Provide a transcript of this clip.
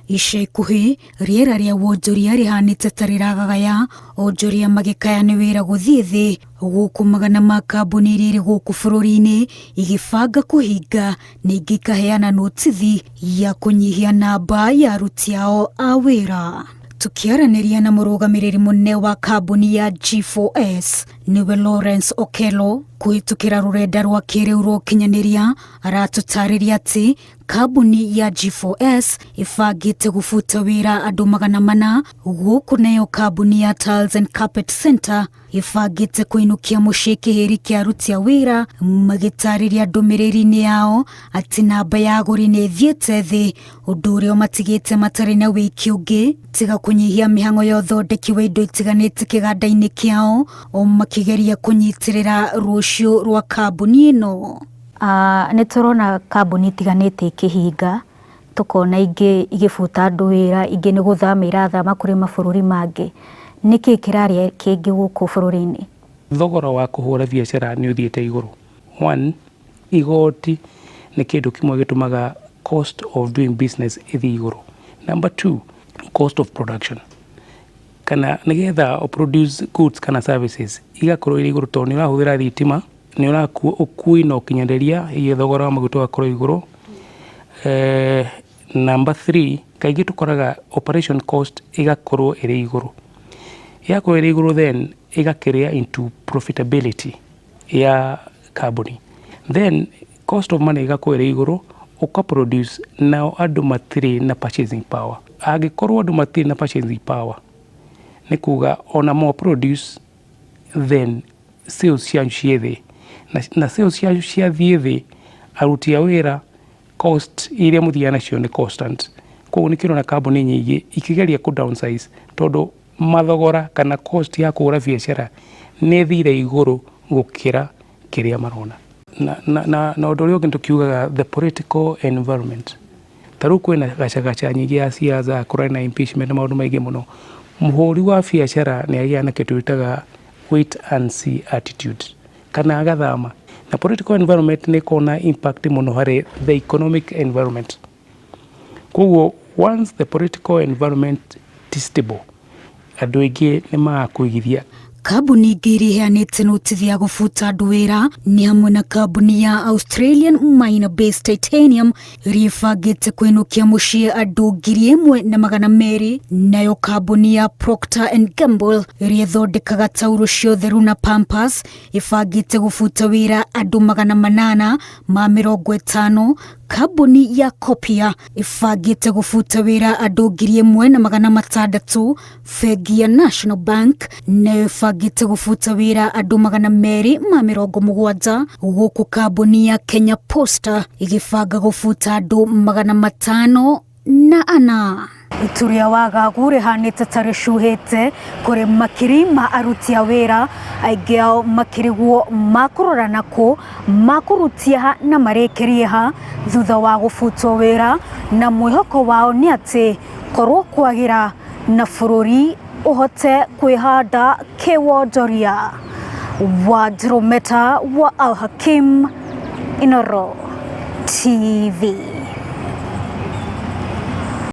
Ica ikuhĩ, rĩera rĩa wonjoria rĩhanĩte ta rĩragagaya, onjoria magĩkaya nĩ wĩra gũthiĩ thĩ, gũkũ magana ma kambuni iria irĩ gũkũ bũrũri-inĩ igĩbanga kũhinga na ingĩ ikaheana notithi ya kũnyihia namba ya aruti ao a wĩra. Tũkĩaranĩria na mũrũgamĩrĩri mũnene wa kambuni ya G4S nĩwe Lawrence Okello kũhĩtũkĩra rũrenda rwa kĩrĩu rwa ũkinyanĩria aratũtarĩria atĩ kambuni ya G4S ĩbangĩte gũbuta wĩra andũ 400 gũkũ nayo kambuni ya Tiles and Carpet Center ĩbangĩte kũinũkia mũciĩ kĩhĩri kĩa aruti a wĩra magĩtarĩria ndũmĩrĩri-inĩ yao atĩ namba ya agũri nĩ ĩthiĩte thĩ ũndũ ũrĩa ũmatigĩte matarĩ na wĩki ũngĩ tiga kũnyihia mĩhang'o ya ũthondeki wa indo itiganĩte kĩganda-inĩ kĩao o makĩgeria kũnyitĩrĩra rũciũ rwa kambuni ĩno. Nĩ tũrona kambuni itiganĩte ikĩhinga, tũkona ingĩ igĩbuta andũ wĩra, ingĩ nĩ gũthama irathama kũrĩ mabũrũri mangĩ. Nĩkĩ kĩrarĩa kĩngĩ gũkũ bũrũri-inĩ? Thogora wa kũhũra biacara nĩ ũthiĩte igũrũ. One, igoti nĩ kĩndũ kĩmwe gĩtũmaga cost of doing business ĩthiĩ igũrũ. Number two, cost of production. Kana nĩgetha ũ produce goods kana services igakorwo irĩ igũrũ tondũ nĩ ũrahũthĩra thitima, nĩ ũrakua ũkui na ũkinyanĩria, hihi thogora wa maguta ũgakorwo igũrũ. Number three, kaingĩ tũkoraga operation cost ĩgakorwo ĩrĩ igũrũ. Yakorwo ĩrĩ igũrũ then ĩgakĩrĩa into profitability ya kambuni. Then cost of money ĩgakorwo ĩrĩ igũrũ, ũka produce nao andũ matirĩ na purchasing power. Angĩkorwo andũ matirĩ na purchasing power, nĩ kuga ona mo produce then sales cianyu ciĩ thĩ. Na sales cianyu ciathiĩ thĩ, aruti a wĩra cost iria mũthiaga nacio nĩ constant. Koguo nĩkĩo ũrona kambuni nyingĩ ikĩgeria kũ downsize tondũ mathogora kana cost ya kũhũra biacara nĩ ĩthire igũrũ gũkĩra kĩrĩa marona. Na ũndũ ũrĩa ũngĩ tũkiugaga the political environment. Ta rĩu kwĩna gacagaca nyingĩ ya siasa, kũrarĩ na impeachment na maũndũ maingĩ mũno. Mũhũri wa biacara nĩ agĩaga na kĩndũ twĩtaga wait and see attitude kana agathama. Na political environment nĩ ĩkoragwo na impact mũno harĩ the economic environment. Koguo once the political environment is stable, andũ aingĩ nĩ magaga kũigithia. Kambuni ingĩ iria iheanĩte notithi ya gũbuta andũ wĩra nĩ hamwe na kambuni ya Australian Mine Base Titanium ĩrĩa ĩbangĩte kũinũkia mũciĩ andũ 1,200, nayo kambuni ya Procter and Gamble ĩrĩa ĩthondekaga tauro cia ũtheru na Pampers ĩbangĩte gũbuta wĩra andũ 850. Kambuni ya Copia ĩbangĩte gũbuta wĩra andũ 1,600. Bengi ya National Bank nayo ĩbangĩte gũbuta wĩra andũ 270, gũkũ kambuni ya Kenya Posta ĩgĩbanga gũbuta andũ 504. Itu rĩa wagagu rĩhanĩte ta rĩcuhĩte kũrĩ makiri ma aruti a wĩra, aingĩ ao makĩrigwo makũrora nakũ, makũrutia ha na marĩkĩrie ha thutha wa gũbutwo wĩra, na mwĩhoko wao nĩ atĩ korwo kwagĩra na bũrũri ũhote kwĩhanda kĩwonjoria. Wanjirũ Meta wa Al Hakim, Inooro TV.